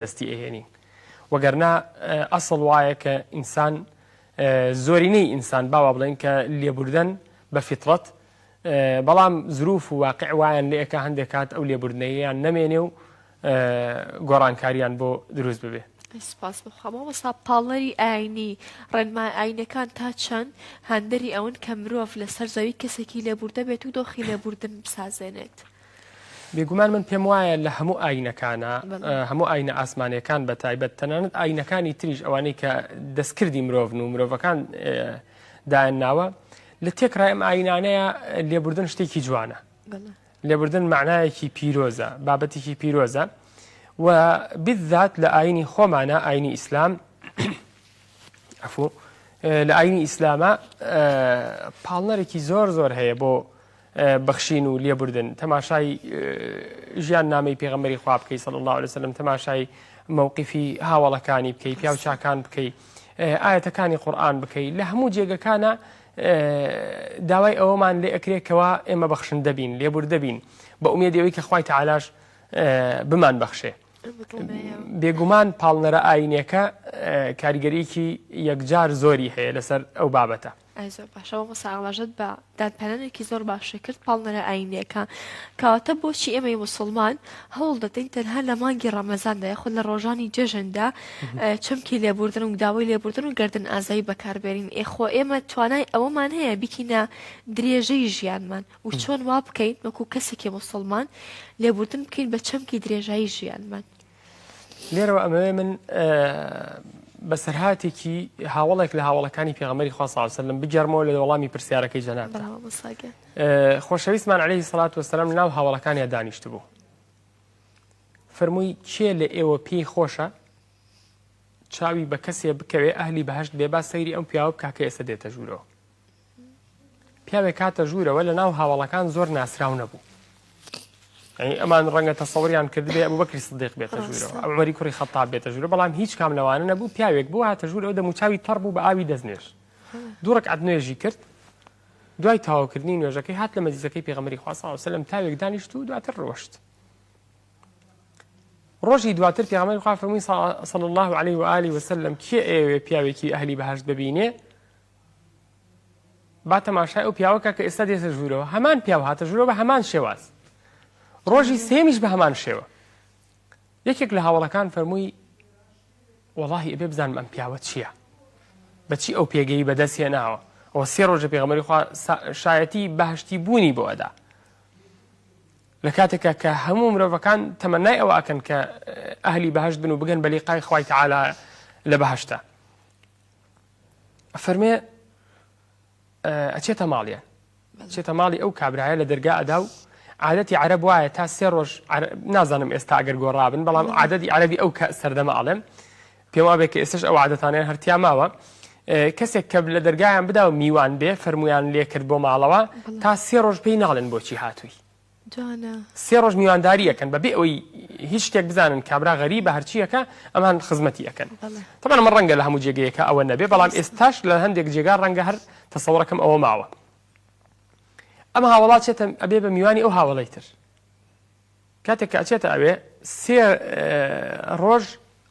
دەستی ئەهێنین وەگەرنا ئەسڵ وایە کە ئینسان زۆرینەی ئینسان باوا بڵێن کە لێبوردەن بە فیتڕەت بەڵام زروف و واقع وایان لێ ئەکا هەندێک کات ئەو لێبوردنەیەیان نەمێنێ و گۆڕانکاریان بۆ دروست ببێ. سپاس بۆ خوا مامۆستا پاڵنەری ئاینی ڕێنما ئاینەکان تا چەند هاندەری ئەوەن کە مرۆڤ لەسەر زەوی کەسێکی لێبوردە بێت و دۆخی لێبوردن بسازێنێت؟ بێگومان من پێم وایە لە هەموو ئاینەکانە هەموو ئاینە ئاسمانەکان بە تایبەت تەنانەت ئاینەکانی تریش ئەوانەی کە دەستکردی مرۆڤن و مرۆڤەکان دایان ناوە لە تێکڕای ئەم ئاینانەیە لێبوردن شتێکی جوانە لێبوردن معنایەکی پیرۆزە بابەتێکی پیرۆزە و بالذات لە ئاینی خۆمانە ئاینی ئیسلام عفو لە ئاینی ئیسلامە پاڵنەرێکی زۆر زۆر هەیە بۆ بەخشین و لێبوردن تەماشای ژیان نامەی پێغەمبەری خوا بکەی صلی الله علیه وسلم تەماشای مەوقفی هاوڵەکانی بکەی پیاو چاکان بکەی ئاەتەکانی قورآن بکەی لە هەموو جێگەکانە داوای ئەوەمان لێ ئەکرێ کەوا ئێمە بەخشن دەبین لێبوردە بین بە ئومێدی ئەوەی کە خوای تەعالاش بمان بەخشێ بێگومان پاڵنەرە ئاینەکە کاریگەریکی یەکجار زۆری هەیە لەسەر ئەو بابەتە. ئای زۆر باشە مامۆستا ئاماژەت بە دانپێنانێکی زۆر باشە کرد پاڵنەرە ئاینیەکان کەواتە بۆچی ئێمەی موسڵمان هەوڵ دەدەین تەنها لە مانگی ڕەمەزاندا یاخود لە ڕۆژانی جەژندا چەمکی لێبوردن و داوای لێبوردن و گەردن ئازایی بەکاربێنین ئێ خۆ ئێمە توانای ئەوەمان هەیە بیکینە درێژەی ژیانمان و چۆن وا بکەین وەکو کەسێکی موسڵمان لێبوردن بکەین بە چەمکی درێژایی ژیانمان. لێرەوە ئەمەوێ من بەسەرهاتێکی هاوڵێک لە هاوڵەکانی پێغەمبەری خوا صلی الله علیه وسلم بگێڕمەوە لە وەڵامی پرسیارەکەی جەنابتا. خۆشەویستمان علیه الصلاة والسلام لەناو هاوڵەکانیا دانیشتبوو. فەرمووی کێ لە ئێوە پێی خۆشە چاوی بە کەسێ بکەوێ ئەهلی بەهشت بێ با سەیری ئەم پیاوە بکا کە ئێستا دێتە ژوورەوە. پیاوێک هاتە ژوورەوە لە ناو هاوەڵەکان زۆر ناسراو نەبوو. یعنی ئەمان ڕەنگە تەسەوریان کردبێ ئەبوو بەکری سدیق بێتە ژوورەوە ئەو عومەری کوڕی خەتاب بێتە ژوورە بەڵام هیچ کام لەوانە نەبوو پیاوێک بوو هاتە ژوورەوە دەموچاوی تەڕ بوو بە ئاوی دەستنوێژ دوو ڕکعەت نوێژی کرد دوای تەواوکردنی نوێژەکەی هات لە مەجلیسەکەی پێغەمبەری خوا صلی الله علیه و سلم تاوێک دانیشت و دواتر ڕۆشت ڕۆژی دواتر پێغەمبەری خوا فەرمووی صلی الله علیه و آله و سلم کێ ئەیەوێ پیاوێکی ئەهلی بەهەشت ببینێ با تەماشای ئەو پیاوە کە کە ئێستا دێتە ژوورەوە هەمان پیاو هاتە ژوورەوە بە هەمان شێواز ڕۆژی سێمیش بە هەمان شێوە یەکێک لە هاوڵەکان فەرمووی وەڵاهی ئەبێ بزانم ئەم پیاوە چییە بەچی ئەو پێگەی بەدەست هێناوە ئەوە سێ ڕۆژە پێغەمبەری خوا شایەتی بەهشتی بوونی بۆ ئەدا لە کاتێکا کە هەموو مرۆڤەکان تەمەنای ئەوە ئەکەن کە ئەهلی بەهشت بن و بگەن بە لیقای خوای تەعالا لە بەهشتە ئەفەرمێ ئەچێتە ماڵیان چێتە ماڵی ئەو کابرایە لە دەرگا ئەدا و عادەتی عەرەب وایە تا سێ ڕۆژ نازانم ئێستا ئەگەر گۆڕابن بەڵام عادەتی عەرەبی ئەو کە سەردەمە ئەڵێم پێم وابێ کە ئێستش ئەو عادەتانیان هەرتیا ماوە کەسێک کە لە دەرگایان بدا و میوان بێ فەرمویان لێ کرد بۆ ماڵەوە تا سێ ڕۆژ پێی ناڵێن بۆچی هاتووی جوانە. سێ ڕۆژ میوانداری ئەکەن بەبێ ئەوەی هیچ شتێک بزانن کابرا غەریبە هەرچیەکە ئەمان خزمەتی ئەکەن تەبعەن ئەمە ڕەنگە لە هەموو جێگەیەکە ئەوە نەبێ بەڵام ئێستاش لە هەندێک جێگا ڕەنگە هەر تەسەوڕەکەم ئەوە ماوە ئەم هاوڵا چێتە ئەبێ بە میوانی ئەو هاوڵەی تر کاتێک کە ئەچێتە ئەوێ سێ ڕۆژ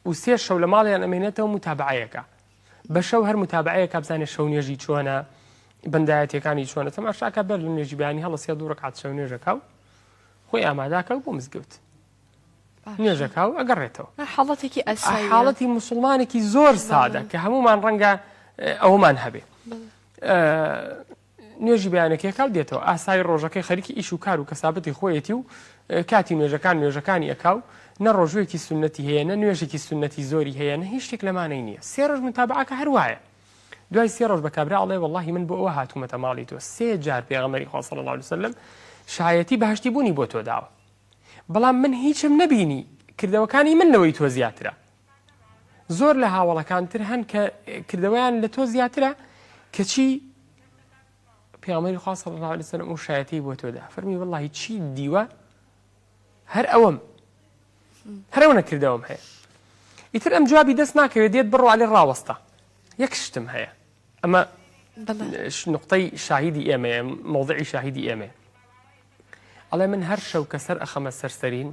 و سێ شەو لە ماڵیان ئەمێنێتەوە متابعەیەکە بە شەو هەر متابعەیەکە بزانێ شەو نوێژی چۆنە بەندایەتیەکانی چۆنە تەماشاکە بەر لە نوێژی بەیانی هەڵەسێ دوو ڕکعات شەو نوێژەکە و خۆی ئاماداکە و بۆ مزگەوت نوێژەکە و ئەگەڕێتەوە حاڵەتێکی ئاسایی حاڵەتی مسلمانێکی زۆر سادە کە هەمومان ڕەنگە ئەومان هەبێ نوێژی بەیانەکەی ئەکا و دێتەوە ئاسایی ڕۆژەکەی خەریکی ئیش و کار و کەسابەتی خۆیەتی و کاتی نوێژەکان نوێژەکانی ئەکا و نە ڕۆژوویەکی سوننەتی هەیە نە نوێژێکی سوننەتی زۆری هەیە نە هیچ شتێک لەمانەی نییە سێ ڕۆژ متابعەکە هەر وایە دوای سێ ڕۆژ بە کابرا ئەڵێ وەڵاهی من بۆ ئەوە هاتوومەتە ماڵی تۆ سێ جار پێغەمبەری خوا صلی الله علیه وسلم شایەتی بەهەشتی بوونی بۆ تۆ داوە بەڵام من هیچم نەبینی کردەوەکانی من لەوەی تۆ زیاترە زۆر لە هاوەڵەکان تر هەن کە کردەوەیان لە تۆ زیاترە کەچی پێغەمبەری خوا صلی الله علیه وسلم ئەو شایەتی بۆ تۆ دا فەرمی واللهی چی دیوە هەر ئەوەم هەر ئەوە نەکردەوەم هەیە ئیتر ئەم جوابی دەست ناکەوێت دێت بڕوا لێ ڕاوەستا یەک شتم هەیە ئەمە نقطەی شاهیدی ئێمەیە مەوضعی شاهیدی ئێمەیە ئەڵێ من هەر شەو کە سەر ئەخەمە سەر سەرین.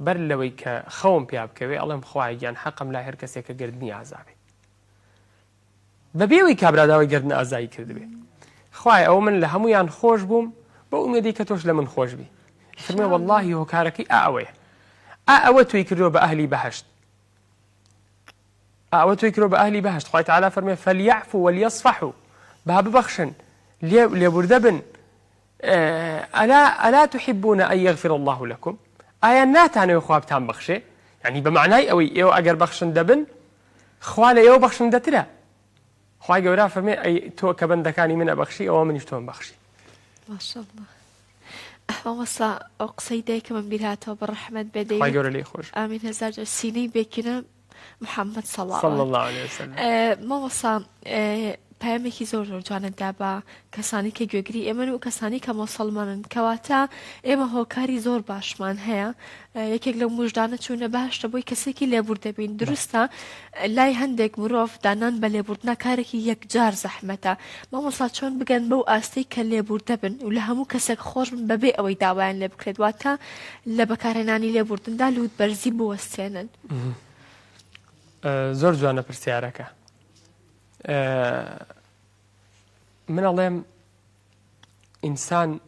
بەر لەوەی کە خەوم پیا بکەوێ ئەڵێم خوایە گیان حەقم لای هەر کەسێک کە گەردنی ئازابێ بەبێ ئەوەی کابرا داوای گەردن ئازایی کردبێ خوایە ئەوە من لە هەمویان خۆش بووم بە ئومێدی کە تۆش لە من خۆش بی فەرمێ واللهی هۆکارەکەی ئا ئەوەیە ئا ئەوە توی کردووە بە ئەهلی بەهەشت ئا ئەوە توی کردووە بە ئەهلی بەهەشت خوای تعالی فەرمێ فلیعفوا ولیصفحوا با ببەخشن لێ لێبوردە بن الا الا تحبون ان یغفر اللە لکم ئایا ناتانەوێ خوا بتان بەخشێ یعنی بە مەعنای ئەوەی ئێوە ئەگەر بەخشندە بن خوا لە ئێوە بەخشندەترە خوای گەورە فەرمێ ئەی تۆ کە بەندەکانی من ئەبەخشی ئەوە منیش تۆم بەخشی ماشاءاللە مامۆستا ئەو قسەی دایکمم بیر هاتەوە بە ڕەحمەت بێ خوای گەورە لێی خۆش ئامین هەزار جار سینەی بێکینە محمد صلوات صلی اللە علیە وسلم. مامۆستا پەیامێکی زۆر زۆر جوانت دا بە کەسانی کە گوێگری ئێمەن و کەسانی کە مۆسەڵمانن کەواتە ئێمە هۆکاری زۆر باشمان هەیە یەکێک لەو مژدانە چوونە باشتە بۆی کەسێکی لێبوردەبین دروستە لای هەندێک مرۆڤ دانان بە لێبوردنە کارێکی یەکجار زەحمەتە مامۆستا چۆن بگەن بەو ئاستەی کە لێبوردە بن و لە هەموو کەسێک خۆش بن بەبێ ئەوەی داوایان لێ بکرێت واتە لە بەکارهێنانی لێبوردندا لووت بەرزی بوەستێنن. زۆر جوانە پرسیارەکە من ئەڵێم ئینسان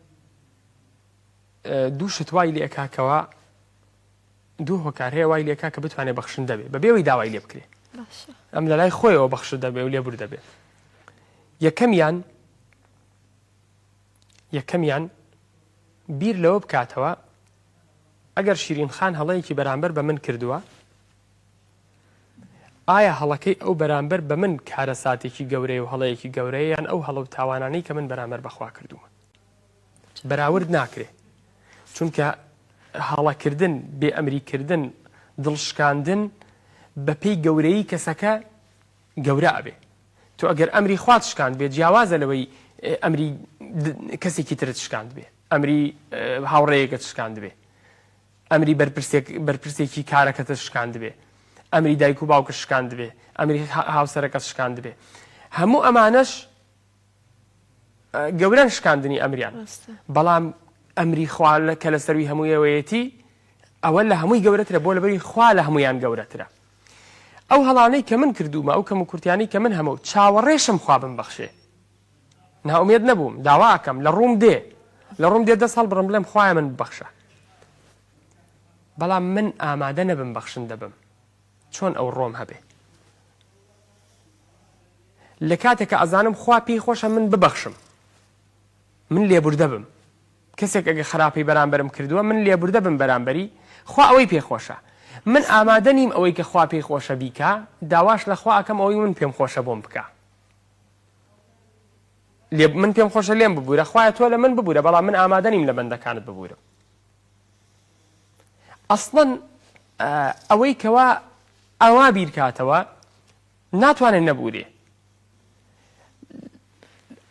دوو شت وای لێکاکەوە دوو هۆکار هەیە وای لێکا کە بتوانێت بەخشندە بێ بەبێ ئەوەی داوای لێ بکرێ ئەم لە لای خۆیەوە بەخشندە بێ و لێبوردە بێ یەکەمیان یەکەمیان بیر لەوە بکاتەوە ئەگەر شیرین خان هەڵەیەکی بەرامبەر بە من کردووە، ئایا هەڵەکەی ئەو بەرامبەر بە من کارەساتێکی گەورەیە و هەڵەیەکی گەورەیە یان ئەو هەڵە و تاوانانەی کە من بەرامبەر بە خوا کردوومە؟ بەراورد ناکرێ. چونکە هەڵەکردن، بێ ئەمریکردن، دڵشکاندن بەپێی گەورەیی کەسەکە گەورە ئەبێ. تۆ ئەگەر ئەمری خوات شکاندبێ جیاوازە لەوەی ئەمری کەسێکی ترت شکاندبێ. ئەمری هاوڕێیەکت شکاندبێ ئەمری بەرپرسێک بەرپرسێکی کارەکەتت شکاندبێ ئەمری دایک و باوکت شکاندبێ ئەمری هاوسەرەکەت شکاندبێ هەموو ئەمانەش گەورەن شکاندنی ئەمریان بەڵام ئەمری خوا کە لە سەروی هەموویەوەیەتی ئەوە لە هەمووی گەورەترە بۆ لەبەری خوا لە هەمویان گەورەترە ئەو هەڵانەی کە من کردومە ئەو کەم و کورتیانی کە من هەمە و چاوەڕێشم خوا بمبەخشێ نائومێد نەبووم داوا ئەکەم لە ڕووم دێ لە ڕووم دێ دەست هەڵبڕم بڵێم خوایە من ببەخشە بەڵام من ئامادە نەبم بەخشندە بم چۆن ئەو ڕۆم هەبێ لە کاتێک کە ئەزانم خوا پێی خۆشە من ببەخشم من لێبوردە بم کەسێک ئەگە خراپەی بەرامبەرم کردووە من لێبوردە بم بەرامبەری خوا ئەوەی پێخۆشە من ئامادە نیم ئەوەی کە خوا پێی خۆشە بیکا داواش لە خوا ئەکەم ئەوەی من پێم خۆشە بۆم بکا لێ من پێم خۆشە لێم ببورە خوایە تۆ لە من ببورە بەڵام من ئامادە نیم لە بەندەکانت ببورم ئەسڵەن ئەوەی کەوا ئەوا بیرکاتەوە ناتوانێت نەبورێ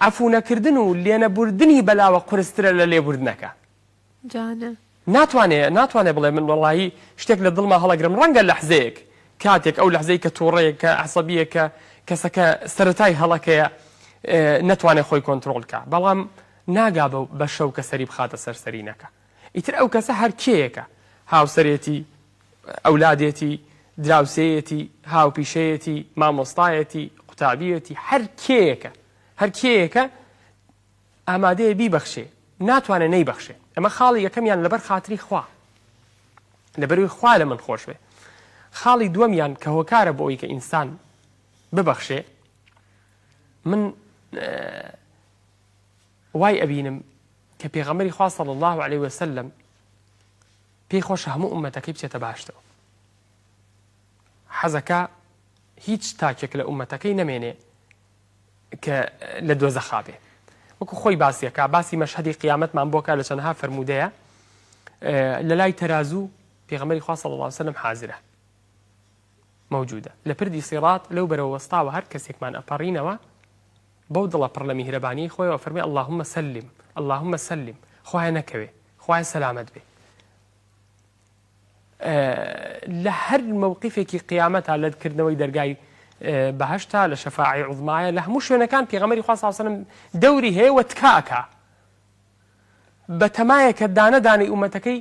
عەفو نەکردن و لێنەبوردنی بەلاوە قورسترە لە لێبوردنەکە جوانە. ناتوانێ ناتوانێ بڵێ من وەڵاهی شتێک لە دڵما هەڵەگرم ڕەنگە لەحزەیەک کاتێک ئەو لەحزەی کە توڕەیە کە عەسەبیە کە کەسەکە سەرەتای هەڵەکەیە نەتوانێ خۆی کۆنترۆڵ کا بەڵام ناگا بە بە شەو کە سەری بخاتە سەر سەرینەکە ئیتر ئەو کەسە هەر کێیەکە هاوسەرێتی ئەولادێتی دراوسێیەتی هاوپیشەیەتی مامۆستایەتی قوتابیەتی هەر کێیەکە هەر کێیەکە ئامادەیە بیبەخشێ ناتوانێ نەیبەخشێ ئەمە خاڵی یەکەمیان لەبەر خاتری خوا لەبەروی خوا لە من خۆش بێ خاڵی دووەمیان کە هۆکارە بۆ ئەوی کە ئینسان ببەخشێ من وای ئەبینم کە پێغەمبەری خوا صلی الله علیه وسلم پێی خۆشە هەموو ئومەتەکەی بچێتە باشتەوە حەزەکە هیچ تاکێک لە ئومەتەکەی نەمێنێ کە لە دۆزەخا بێ وەکو خۆی باسی ئەکا باسی مەشهەدی قیامەتمان بۆ کا لە چەندەها فەرموودەیە لە لای تەرازوو پێغەمبەری خوا صلی الله علیه وسلم حازرە موجودە لە پردی سیڕات لەو بەرەوە وەستاوە هەر کەسێکمان ئەپەڕینەوە بەو دڵە پڕ لە میهرەبانیی خۆیەوە فەرمی اللهم سلم اللهم سلم خوایە نەکەوێ خوایە سەلامەت بێ لە هەر مەوقیفێکی قیامەتا لە کردنەوەی دەرگای بەهەشتا لە شەفاعی عوزمایە لە هەموو شوێنەکان پێغەمبەری خوا صلی الله علیه و سلم دەوری هەیە و تکا ئەکا بە تەمایە کە دانە دانەی ئومەتەکەی.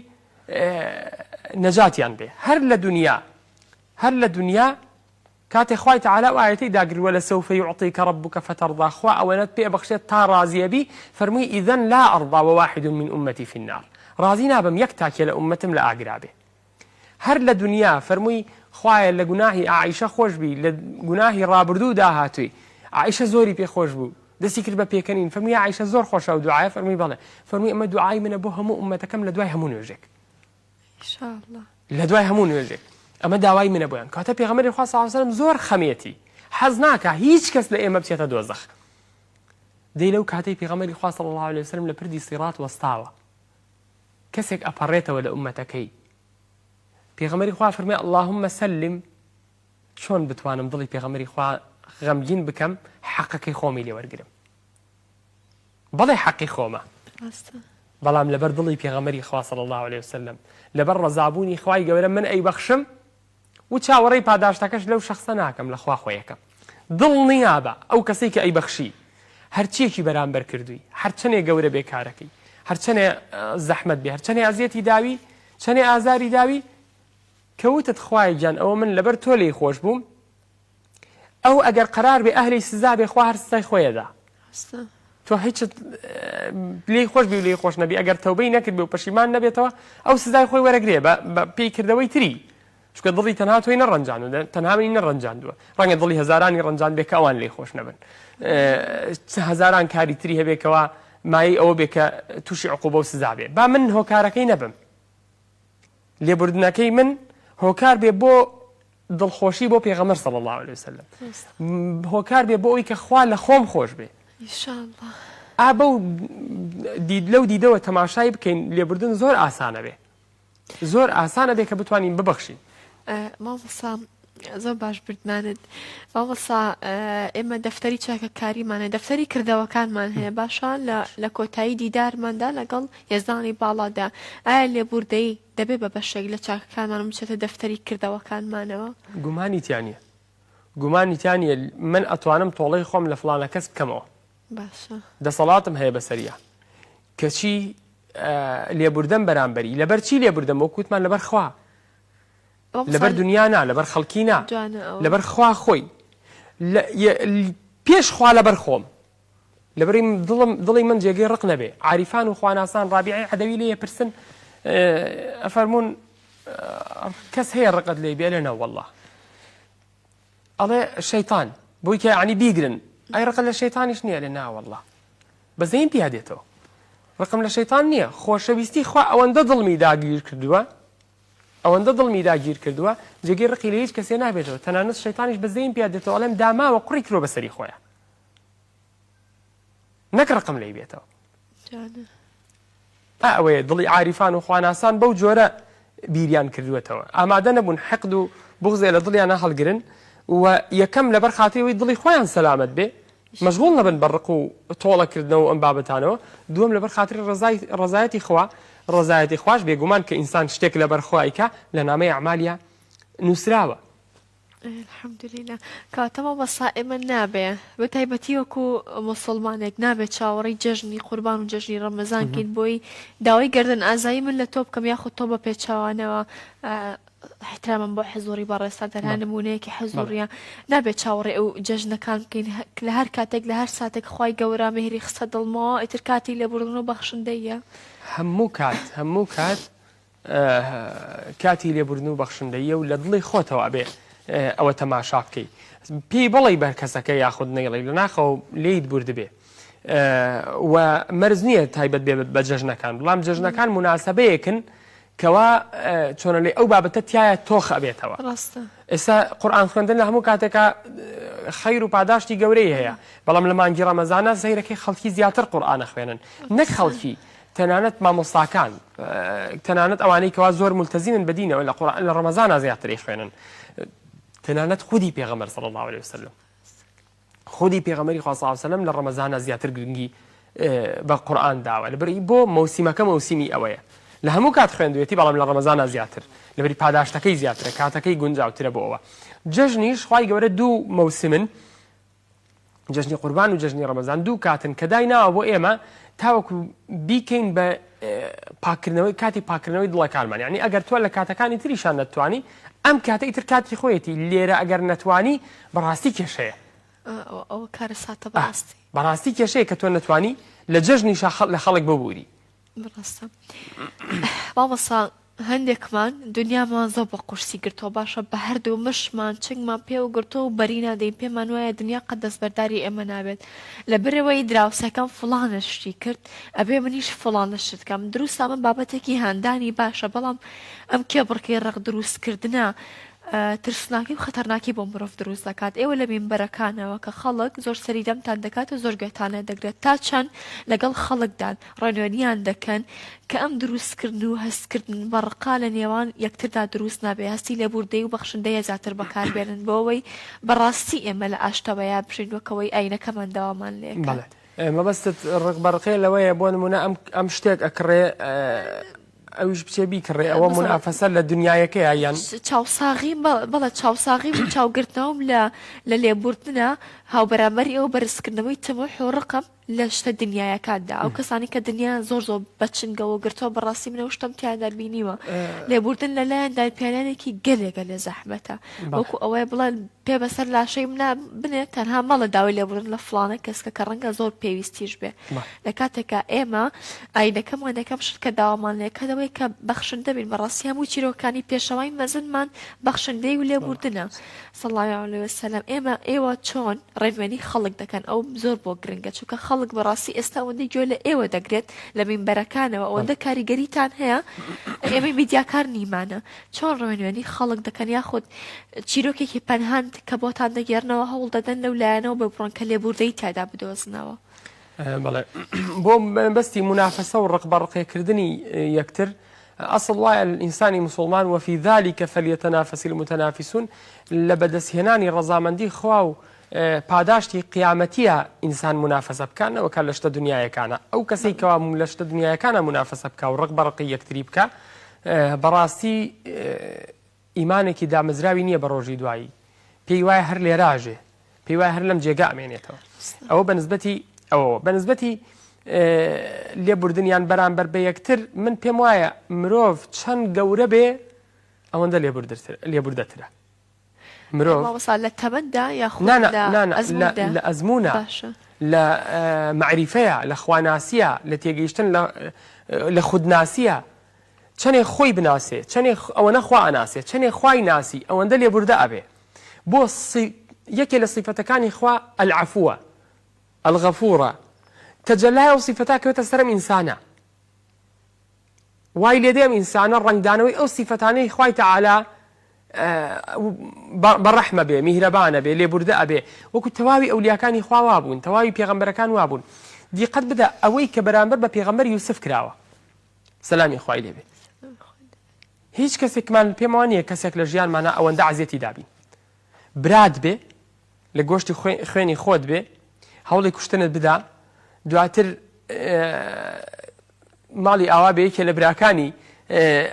نەجاتیان بێ هەر لە دونیا هەر لە دونیا کاتێ خوای تەعالا ئەو ئایەتەی داگرت ولسوف یعطیک ربک فترضی خوا ئەوەنەت پێ ئەبەخشێت تا ڕازی ئەبی فەرمووی اذا لا ارضی وواحد من امتی فی النار ڕازی نابم یەک تاکێ لە ئوممەتم لە ئاگرا بێ هەر لە دونیا فەرمووی خوایە لە گوناهی عائیشە خۆش بی لە گوناهی ڕابردوو و داهاتووی عائیشە زۆری پێ خۆش بوو دەستی کرد بە پێکەنین فەرمووی یا عائیشە زۆر خۆشە ئەو دوعایە فەرمووی بەڵێ فەرمووی ئەمە دوعای منە بۆ هەموو ئوممەتەکەم لە دوای هەموو نوێژێک لە دوای هەموو نوێژێک ئەمە داوای منە بۆیان کاتە پێغەمبەری خوا صلی الله علیه و سلم زۆر خەمێتی حەز ناکا هیچ کەس لە ئێمە بچێتە دۆزەخ دەی لەو کاتەی پێغەمبەری خوا صلی الله علیه و سلم لە پردی سیڕات وەستاوە کەسێک ئەپەڕێتەوە لە ئومەتەکەی پێغەمبەری خوا فەرمی اللهم سلم چۆن بتوانم دڵی پێغەمبەری خوا غەمگین بکەم حەقەکەی خۆمی لێ وەرگرم بەڵێ حەقی خۆمە بەڵام لەبەر دڵی پێغەمبەری خوا صلی اللە علیە وسلم لەبەر ڕەزابوونی خوای گەورە من ئەیبەخشم و چاوەڕێی پاداشتەکەش لەو شەخسە ناکەم لە خوا خۆیەکەم دڵنیابە ئەو کەسەی کە ئەیبەخشی هەرچیەکی بەرامبەر کردووی هەرچەنێ گەورە بێ کارەکەی هەرچەنێ زەحمەت بێ هەرچەنێ ئەزیەتی داوی چەنێ ئازاری داوی کەوتت خوای گیان ئەوە من لەبەر تۆ لێی خۆش بووم ئەو ئەگەر قەرار بێ ئەهلی سزا بێ خوا هەر سزای خۆی ئەدا تۆ هیچت لێی خۆش بی و لێی خۆش نەبی ئەگەر تەوبەی نەکرد بێ و پەشیمان نەبێتەوە ئەو سزای خۆی وەرەگرێ بە پێی کردەوەی تری چونکە دڵی تەنها تۆی نەڕەنجاندوە تەنها منی نەڕەنجاندووە ڕەنگە دڵی هەزارانی ڕەنجان بێ کە ئەوان لێی خۆش نەبن هەزاران کاری تری هەبێ کەوا مایەی ئەوە بێ کە تووشی عقوبە و سزا بێ با من هۆکارەکەی نەبم لێبوردنەکەی من هۆکار بێ بۆ دڵخۆشی بۆ پێغەمبەر صلی اللە علیە وسلم هۆکار بێ بۆ ئەوی کە خوا لە خۆم خۆش بێ ئا بەو دید لەو دیدەوە تەماشای بکەین لێبوردن زۆر ئاسانە بێ زۆر ئاسانە بێ کە بتوانین ببەخشین. مامۆستا زۆر باش بردمانت مامۆستا ئێمە دەفتەری چاکەکاریمان هەیە دەفتەری کردەوەکانمان هەیە باشە لە کۆتایی دیدارماندا لەگەڵ یەزدانی باڵادا ئایا لێبوردەیی دەبێ بە بەشێک لە چاکەکانمان و بچێتە دەفتەری کردەوەکانمانەوە؟ گومانی تیا نیە گومانی تیا نیە من ئەتوانم تۆڵەی خۆم لە فڵانە کەس بکەمەوە باشە. دەسەڵاتم هەیە بەسەریا کەچی لێبوردەم بەرامبەری لەبەر چی لێبوردەم وەک وتمان لەبەر خوا لەبەر دنیا نا لەبەر خەڵکی نا لەبەر خوا خۆی پێش خوا لەبەر خۆم لەبەری دڵم دڵی من جێگەی ڕق نەبێ عاریفان و خواناسان ڕابیعی عەدەوی لێ پرسن ئەفەرموون کەس هەیە ڕقت لێ بێ لە نەوەڵڵا ئەڵێ شەیتان بۆی کە یعنی بیگرن ئەی ڕقت لە شەیتانیش نییە لە ناوەڵڵا بەزەیم پیا دێتەوە ڕقم لە شەیتان نییە خۆشەویستی خوا ئەوەندە دڵمی داگیر کردووە ئەوەندە دڵمی داگیر کردووە جێگەی ڕقی لە هیچ کەسێ نابێتەوە تەنانەت شەیتانیش بەزەیم پیا دێتەوە ئەڵێم داماوە قوڕی کرۆ بەسەری خۆیان نەک ڕقم لێی بێتەوە. ئا ئەوەیە دڵی عاریفان و خواناسان بەو جۆرە بیریان کردووەتەوە ئامادە نەبوون حقد و بغزێ لە دڵیانە هەڵگرن و یەکەم لەبەر خاتری ئەوەی دڵی خۆیان سەلامەت بێ مەشغوڵ نەبن بە ڕق و تۆڵە کردنەوە و ئەم بابەتانەوە دووەم لەبەر خاتری ڕەزای ڕەزایەتی خوا ڕەزایەتی خواش بێگومان کە ئینسان شتێک لەبەر خوا ئەیکا لە نامەی ئەعمالیا نووسراوە. الحمدللە کەواتە مامۆستا ئێمە نابێ بە تایبەتی وەکو موسڵمانێک نابێ چاوەڕێی جەژنی قوربان و جەژنی ڕەمەزان کەین بۆی داوای گەردن ئازایی من لە تۆ بکەم یاخود تۆ بە پێچەوانەوە احترامم بۆ حزوری بەڕێزتان تەنها نمونەیەکی حزوریە نابێت چاوەڕێ ئەو جەژنەکان بکەین لە هەر کاتێک لە هەر ساتێک خوای گەورە مێهری خستە دڵمەوە ئیتر کاتی لێبوردن و بەخشندەییە. هەموو کات هەموو کات کاتی لێبوردن و بەخشندەییە و لە دڵی خۆتەوە ئەبێ ئەوە تەماشا بکەی پێی بڵێی بەر کەسەکە یاخود نەیڵێی لە ناخەوە لێیت بوردبێ و مەرج نییە تایبەت بێ بە جەژنەکان بەڵام جەژنەکان مناسبەیەکن کەوا چۆنە لێ ئەو بابەتە تایە تۆخ ئەبێتەوە ڕاستە ئێستا قورآن خوێندن لە هەموو کاتێکا خەیر و پاداشتی گەورەی هەیە بەڵام لە مانگی ڕەمەزانە سەیرەکەی خەڵکی زیاتر قورآانە خوێنن نەک خەڵکی تەنانەت مامۆستاکان تەنانەت ئەوانەی کەوا زۆر ملتەزیمن بە دینەوە لە قورئان لە ڕەمەزانا زیاتر ئەیخوێنن تەنانەت خودی پێغەمبەر صلی الله علیه وسلم خودی پێغەمبەری خوا صلی الله علیه وسلم لە ڕەمەزانا زیاتر گرنگی بە قورئان داوە لەبەر بۆ مەوسیمەکە مەوسیمی ئەوەیە لە هەموو کات خوێندوێتی بەڵام لە ڕەمەزانا زیاتر لەبەری پاداشتەکەی زیاترە کاتەکەی گونجاوترە بۆ ئەوە جەژنیش خوای گەورە دوو مەوسمن جەژنی قوربان و جەژنی ڕەمەزان دوو کاتن کە دایناوە بۆ ئێمە تاوەکو بیکەین بە پاکردنەوەی کاتی پاکردنەوەی دڵەکانمان یعنی ئەگەر تۆ لە کاتەکانی تریشان نەتوانی ئەم کاتە ئیتر کاتی خۆیەتی لێرە ئەگەر نەتوانی بەڕاستی کێشەیە. ئەوە کارەساتە بەڕاستی. بەڕاستی کێشەیە کە تۆ نەتوانی لە جەژنیشا لە خەڵک ببوری. ڕاستە مامۆستا هەندێکمان دنیامان زۆر بە قورسی گرتووە باشە بە هەردوو مشمان چنگمان پێوە گرتووە و بەری نادەین پێمان وایە دنیا قەت دەستبەرداری ئێمە نابێت لەبەرئەوەی دراوسێکەم فڵانە شتی کرد ئەبێ منیش فڵانە شت کەم دروستە ئەمە بابەتێکی هاندانی باشە بەڵام ئەم کێبڕکێی ڕق دروستکردنە ترسناکی و خەتەرناکی بۆ مرۆڤ دروست دەکات ئێوە لە مینبەرەکانەوە کە خەڵک زۆر سەری دەمتان دەکات و زۆر گوێتان لێ دەگرێت تا چەند لەگەڵ خەڵکدان ڕێنوێنیان دەکەن کە ئەم دروستکردن و هەستکردن بە ڕقە لە نێوان یەکتردا دروست نابێ هەستی لێبوردەیی و بەخشندەیە زیاتر بەکاربێنن بۆ ئەوەی بەڕاستی ئێمە لە ئاشتەوەیا بژین وەک ئەوەی ئاینەکەمان داوامان لێکات. بەڵێ مەبەستت ڕق بە ڕقێ لەوەیە بۆ نمونە ئەم ئەم شتێک ئەکڕێ ئەویش بچێ بیکڕێ ئەوە مونافەسە لە دنیایەکەیە یان چاوساغیم بەڵێ چاوساغیم و چاوگرتنەوەم لە لە لێبوردنە هاوبەرامبەری ئەوە بەرزکردنەوەی تموح و ڕقم لە شتە دنیایەکاندا ئەو کەسانی کە دنیایان زۆر زۆر بە چنگەوە گرتووە بەڕاستی من ئەو شتەم تیادا بینیوە لێبوردن لەلایەن دانپیانانێکی گەلێ گەلێ زەحمەتە وەکو ئەوەیە بڵێن پێ بەسەر لاشەی منا بنێ تەنها مەڵێ داوای لێبوردن لە فڵانە کەس کە کە ڕەنگە زۆر پێویستیش بێ لە کاتێکا ئێمە ئاینەکەمان یەکەم شت کە داوامان لێ کە ئەوەیە کە بەخشندە بین بەڕاستی هەموو چیرۆکانی پێشەوای مەزنمان بەخشندەی و لێبوردنە صلی اللە علیە وسلم ئێمە ئێوە چۆن ڕێنوێنی خەڵک دەکەن ئەو زۆر بۆ گرنگە چونکە خەڵک بەڕاستی ئێستا ئەوەندەی گوێ لە ئێوە دەگرێت لە مینبەرەکانەوە ئەوەندە کاریگەریتان هەیە ئێمەی میدیاکار نیمانە چۆن ڕێنوێنی خەڵک دەکەن یاخود چیرۆکێکی پەنهان کە بۆتان دەگێڕنەوە هەوڵ دەدەن لەو لایەنەوە ببڕن کە لێبوردەی تیادا بدۆزنەوە. بەڵێ بۆ بەستی منافەسە و ڕق بە ڕقێکردنی یەکتر ئەسڵ وایە ئینسانی مسلمان وفی ذلك فليتنافس المتنافسون لە بەدەستهێنانی ڕەزامەندی خوا و پاداشتی قیامەتیە ئینسان منافەسە بکە نەوەکە لە شتە دنیایەکانە ئەو کەسەی کەوا لە شتە دنیایەکانە منافەسە بکە و ڕق بە ڕقی یەکتری بکە بەڕاستی ئیمانێکی دامەزراوی نییە بە ڕۆژی دوایی پێی وایە هەر لێراژێ پێی وایە هەر لەم جێگا ئەمێنێتەوە ئەوە بە نسبەتی ئەوەوە بە نسبەتی لێبوردنیان بەرامبەر بە یەکتر من پێم وایە مرۆڤ چەند گەورە بێ ئەوەندە لێبوردەترە مرۆڤ مامۆستا لە تەمەندا یاخود نا نا لە نا نا لە ئەزمووندا لە ئەزموونە باشە لە مەعریفەیە لە خواناسیە لە تێگەیشتن لە لە خودناسیە چەنێ خۆی بناسێ چەنێ ئەوەنە خوا ئەناسێ چەنێ خوای ناسی ئەوەندە لێبوردە ئەبێ بۆ یەکێ لە سیفەتەکانی خوا العفوە الغفورە تەجەلای ئەو سیفەتە کەوێتە سەر ئەم ئینسانە وای لێدێ ئەم ئینسانە ڕەنگدانەوەی ئەو سیفەتانەی خوای تەعالا بە ڕەحمە بێ میهرەبانە بێ لێبوردە ئەبێ وەکو تەواوی ئەولیاکانی خوا وابوون تەواوی پێغەمبەرەکان وابوون دیقەت بدە ئەوەی کە بەرامبەر بە پێغەمبەر یوسف کراوە سەلامی خوای لێبێ هیچ کەسێکمان پێمەوە نییە کەسێک لە ژیانمانە ئەوەندە عەزیەتی دابین برات بێ لە گۆشتی خوێنی خۆت بێ هەوڵی کوشتنت بدا دواتر ماڵی ئاوا بێ یەکێ لە براکانی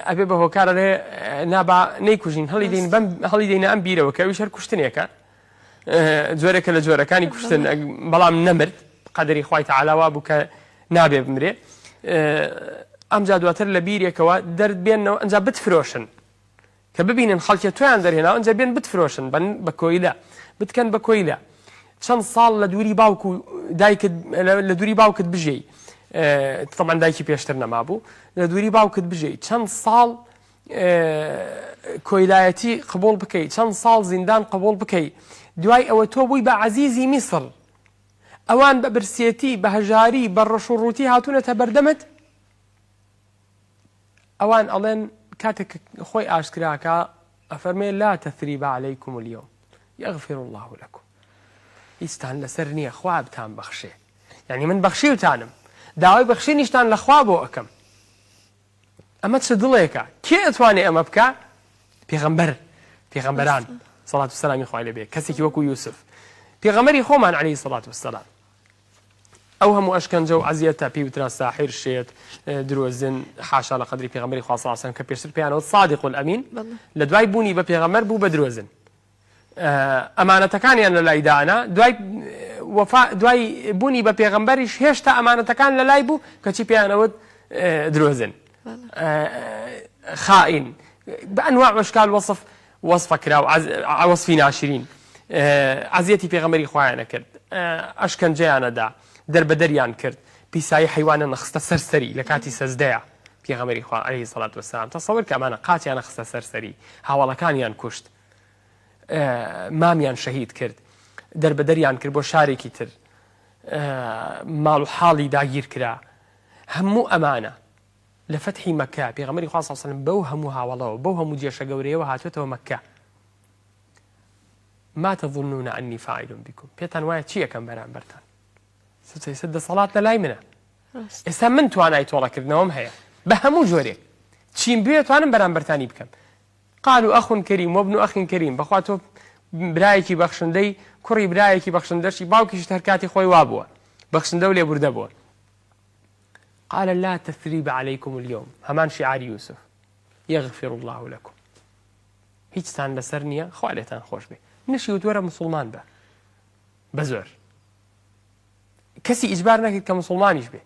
ئەبێ بە هۆکارە لێ نابا نەیکوژین هەڵی دەین بەم هەڵی دەینە ئەم بیرەوە کە ئەویش هەر کوشتنێکە جۆرێکە لە جۆرەکانی کوشتن بەڵام نەمرد قەدەری خوای تەعالا وا بوو کە نابێ بمرێ ئەمجا دواتر لە بیرێکەوە دەرد بێنەوە ئەنجا بتفرۆشن کە ببینن خەڵکێ تۆیان دەرهێناوە ئینجا بێن بتفرۆشن بن بە کۆیلە بتکەن بە کۆیلە چەند ساڵ لە دووری باوک و دایکت لە دووری باوکت بژێی تەبعەن دایکی پێشتر نەمابوو لە دووری باوکت بژێی چەند ساڵ کۆیلایەتی قبوڵ بکەی چەند ساڵ زیندان قبوڵ بکەی دوای ئەوە تۆ بووی بە عەزیزی میسر ئەوان بە برسێتی بە هەژاری بە ڕەش و ڕووتی هاتوونەتە بەردەمت ئەوان ئەڵێن کاتێک خۆی ئاشکراکا ئەفەرمێ لا تثریب علیکم اليوم یغفر اللە لکم هیچتان لەسەر نییە خوا بتان بەخشێ یعنی من بەخشیوتانم داوای بەخشینیشتان لە خوا بۆ ئەکەم ئەمە چ دڵێکە کێ ئەتوانێ ئەمە بکە پێغەمبەر پێغەمبەران سەڵات و سەلامی خوای لێبێ کەسێکی وەکو یوسف پێغەمبەری خۆمان عەلەیهی سەڵات وسەلام ئەو هەموو ئەشکەنجە و ئەزیەتە پێی وترا ساحیر، شێت، درۆزن، حاشا لە قەدری پێغەمبەری خوا صلی اللە علیە وسلم کە پێشتر پێیان وت صادق الامین لە دوای بوونی بە پێغەمبەر بوو بە درۆزن ئەمانەتەکانیان لە لای دانا دوای. وەفا دوای بوونی بە پێغەمبەریش هێشتا ئەمانەتەکان لە لای بوو کەچی پێیانەوت درۆزن خائین بە ئەنواع وەشکال وەصف وەصفە کرا و وەصفی ناشرین ئەزیەتی پێغەمبەری خوایانە کرد ئەشکەنجەیانەدا دەربەدەریان کرد پیسایی حیوانە نەخستە سەر سەری لە کاتی سەجدەیە پێغەمبەری خوا عەلەیهی سەڵات وەسەلام تەسەور کە ئەمانە قاچیانە خستە سەر سەری هاوەڵەکانیان کوشت مامیان شەهید کرد دەربەدەریان کرد بۆ شارێکی تر ماڵ و حاڵی داگیر کرا هەموو ئەمانە لە فەتحی مەکە پێغەمبەری خوا صلی الله علیه و بەو هەموو هاوەڵەوە بەو هەموو جێشە گەورەیەوە هاتوێتەوە مەکە ما تظنون أني فاعل بكم پێتان وایە چی ئەکەم بەرامبەرتان سەسە دەسەڵات لە لای منە ئێستا من توانای تۆڵەکردنەوەم هەیە بە هەموو جۆرێک چیم بوێ توانم بەرامبەرتانی بکەم قالوا اخ کریم وابن اخ کریم بەخوا تۆ برایەکی بەخشندەی کوڕی برایەکی بەخشندەشی باوکیشت هەر کاتی خۆی وابووە بەخشندە و لێبوردە بووە قال لا تثریب علیکم اليوم هەمان شعاری یوسف یغفر الله لكم هیچتان لەسەر نییە خوا لێتان خۆش بێ نشی وتوەرە مسلمان بە بە زۆر کەسی ئیجبار نەکرد کە مسلمانیش بێ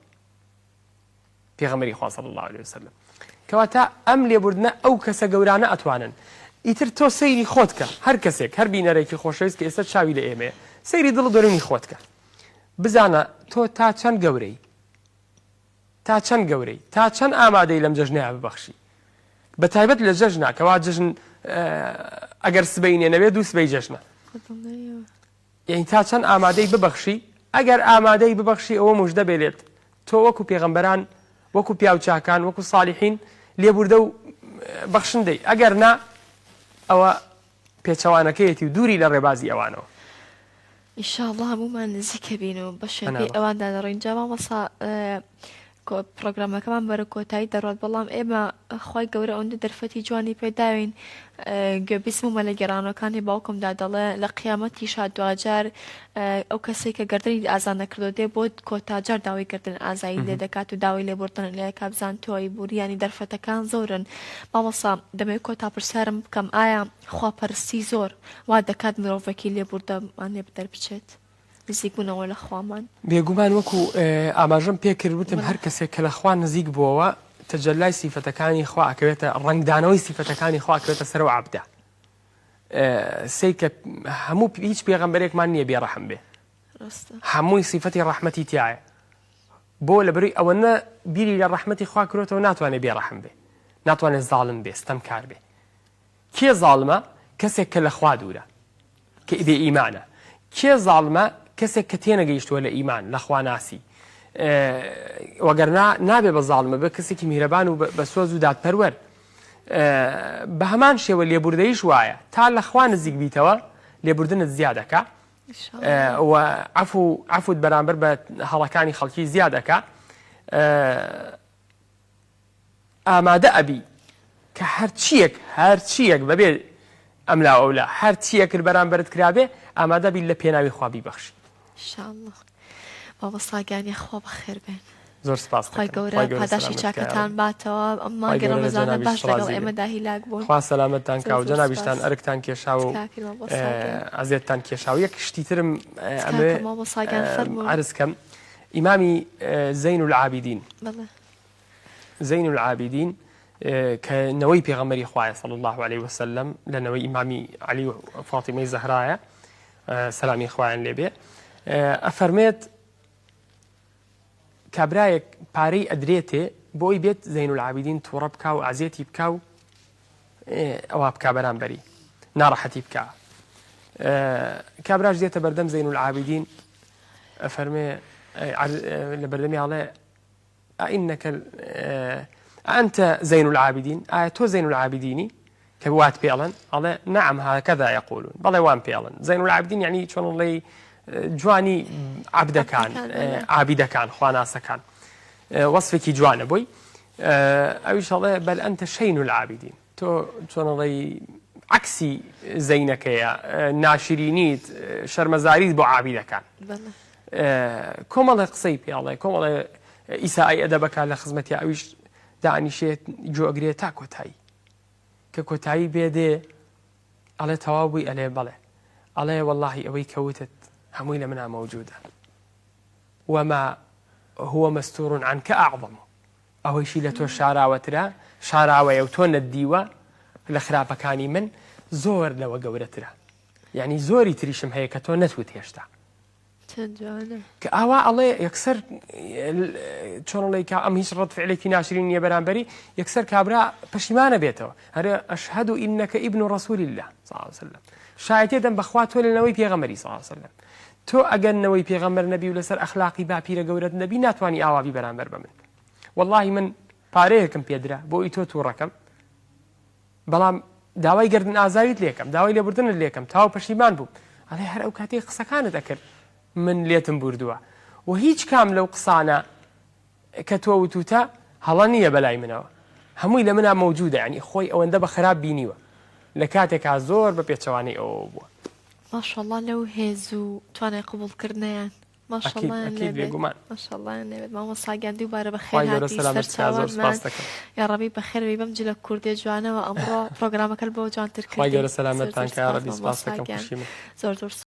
پێغەمبەری خوا صلی اللە علیە وسلم کەواتە ئەم لێبوردنە ئەو کەسە گەورانە ئەتوانن ئیتر تۆ سەیری خۆت کە هەر کەسێک هەر بینەرێکی خۆشەویست کە ئێستا چاوی لە ئێمەیە سەیری دڵ و دەروونی خۆت کە بزانە تۆ تا چەند گەورەی تا چەند گەورەی تا چەند ئامادەی لەم جەژنەیە ببەخشی بە تایبەت لە جەژنا کەوا جەژن ئەگەر سبەینێ نەبێ دوو سبەی جەژنە یەعنی تا چەند ئامادەی ببەخشی، ئەگەر ئامادەی ببەخشی ئەوە موژدە بێ لێت، تۆ وەکو پێغەمبەران، وەکو پیاو چاکان، وەکو صالیحین لێبوردە و بەخشندەی، ئەگەر نا ئەوە پێچەوانەکەیەتی و دووری لە ڕێبازی ئەوانەوە. ان شاء اللە هەموومان نزیکە بین و بە شوێن پێی ئەواندا دەڕۆین جا مامۆستا پرۆگرامەکەمان بەرە کۆتایی دەڕات بەڵام ئێمە خی گەورە ئەوەندە دەرفەتی جوانی پێداوین گوێبیست بوومە لە گێڕانەوەکانی باوکمدا دەڵێ لە قیامەتیشا دواجار ئەو کەسەی کە گەردنی ئازا نەکردووە دێ بۆ کۆتاجار داوای گەردن ئازایی لێ دەکات و داوای لێبوردن لێ دەکات بزان تۆی بوری یانی دەرفەتەکان زۆرن مامۆستا دەمەوێت کۆتا پرسیارم بکەم ئایا خواپەرستی زۆر وا دەکات مرۆڤێکی لێبوردەمان لێ دەربچێت؟ نزیکبوونەوە لە خوامان. بێگومان وەکو ئاماژەم پێکرد وتم هەر کەسێک کە لە خوا نزیک بووەوە تەجەلای سیفەتەکانی خوا ئەکەوێتە ڕەنگدانەوەی سیفەتەکانی خوا ئەکەوێتە سەر ئەو عەبدە سەیرکە هەموو هیچ پێغەمبەرێکمان نییە بێڕەحم بێ هەمووی سیفەتی ڕەحمەتی تایە بۆ لە بەروی ئەوەنە بیری لە ڕەحمەتی خوا کرۆتەوە ناتوانێت بێڕەحم بێ ناتوانێت زاڵم بێ ستەمکار بێ کێ زاڵمە؟ کەسێک کە لە خوا دوورە، کە بێ ئیمانە. کێ زاڵمە؟ کەسێک کە تێنەگەیشتووە لە ئیمان، لە خواناسی. وەگەرنا نابێ بە زاڵم، ئەبێ کەسێکی میهرەبان و بە سۆز و دادپەروەر. بە هەمان شێوە لێبوردەییش وایە، تا لە خوا نزیک بیتەوە لێبوردنت زیاد ئەکا و عەفو عەفوت بەرامبەر بە هەڵەکانی خەڵکی زیاد ئەکا. ئامادە ئەبی کە هەرچیەک هەرچیەک بەبێ ئەملا و ئەولا هەرچیەکت بەرامبەرت کرابێ ئامادە بی لە پێناوی خوا بیبەخشی. ان شاء اللە مامۆستا گیان یاخوا بەخێر بێن. زۆر سپاست خوای دەکەم. گەورە خوای گەورە پاداشتی سەلامەت کا یا چاکەتان رب. باتەوە ئەم خوای مانگی گەورە لە ڕەمەزانە جەنابیشت باش لەگەڵ ڕازی بێ. ئێمەدا هیلاک بوون خوا سەلامەتتان زۆر کا و زۆر جەنابیشتان سپاس ئەرکتان کێشاوە و تکاکەین مامۆستا گیان. ئەزیەتتان کێشاوە. یەک شتی ترم ئەمەوێ تکاکەم مامۆستا گیان فەرموون. عەرز کەم. ئیمامی زەین العابدین. بەڵێ. زین العابدین کە نەوەی پێغەمبەری خوایە صلی الله علیه وسلم لە نەوەی ئیمامی علی و فاتیمەی زەهرایە سەلامی خوایان لێبێ ئەفەرمێت کابرایەک پارەی ئەدرێتێ بۆی بێت زین العابدین تووڕە بکا و ئازیەتی بکا و ئەوە بکا بەرامبەری ناڕەحەتی بکا کابراش دێتە بەردەم زین العابدین ئەفەرمێ لە بەردەمی ئاڵێ ئەئنک ئەنت زین العابدین ئایا تۆ زین العابدینی کە وات پێ ئەڵێن ئەڵێ نعم هكذا يقولون بەڵێ وام پێ ئەڵێن زین العابدین یعنی چۆن ڵێی جوانی عەبدەکان عابیدەکان خواناسەکان وەصفێکی جوانە بۆی ئەویش ئەڵێ بەل ئەنت شین العابدین تۆ چۆن ئەڵێی عەکسی زەینەکەیە ناشرینیت شەرمەزاریت بۆ عابیدەکان کۆمەڵێ قسەی پێڵێ کۆمەڵێ ئیسای ئەدەبەکە لە خزمەتی ئەویش دانیشێت گوێگرێ تا کۆتایی کە کۆتایی بێ دێ ئەڵێ تەواو بووی ئەلێ بەڵێ ئەڵێ وەڵاهی ئەوەی کەوتت هەمووی لە منا مەوجودە وما هو مستور عنک اعظم ئەوەیشی لە تۆ شاراوەترە شاراوەیە و تۆ نەتدیوە لە خراپەکانی من زۆر لەوە گەورەترە یعنی زۆری تریشم هەیە کە تۆ نەتوت هێشتا چەند جوانە. کە ئاوا ئەڵێ یەکسەر چۆن ئەڵێ کا ئەم هیچ ڕەد فعلێکی ناشرین نییە بەرامبەری یەکسەر کابرا پەشیمانە بێتەوە هەرێ ئەشهەد ئینەکە ئیبن ڕسولی الله صلی الله علیه وسلم شایەتێ دەم بەخوا تۆ لە نەوەی پێغەمبەری صلی الله علیه وسلم تۆ ئەگەر نەوەی پێغەمبەر نەبی و لەسەر ئەخلاقی باپیرە گەورەت نەبی ناتوانی ئاوا بی بەرامبەر بە من واللهی من پارەیەکم پێدرا بۆ ئی تۆ تووڕەکەم بەڵام داوای گەردن ئازاویت لێکەم داوای لێبوردنت لێکەم تاو پەشیمان بووم ئەڵێ هەر ئەو کاتەی قسەکانت ئەکرد من لێتم بوردووە و هیچ کام لەو قسانە کە تۆ وتوتە هەڵە نییە بەلای منەوە هەمووی لە منا مەوجودە ینی خۆی ئەوەندە بە خراپ بینیوە لە کاتێکا زۆر بە پێچەوانەی ئەوەوە بووە. ماشاءاللە لەو هێز و توانای قبوڵکردنەیان. ئەکید ماشەڵڵایان ئەکید لێبێت بێگومان. ماشەڵڵایان لێبێت مامۆستا گیان دووبارە بەخێر خوای گەورە هاتی سەلامەتت کا زۆر سەرچاوانمان سوپاست دەکەم. یاڕەبی بەخێر بێی بەم جلە کوردیە جوانەوە ئەمڕۆ پڕۆگرامەکەت بۆ جوانتر خوای کردین گەورە زۆر سەلامەتتان زۆر کا سوپاس یاڕەبی سوپاست مامۆستا دەکەم گیان خوشکی من. زۆر زۆر.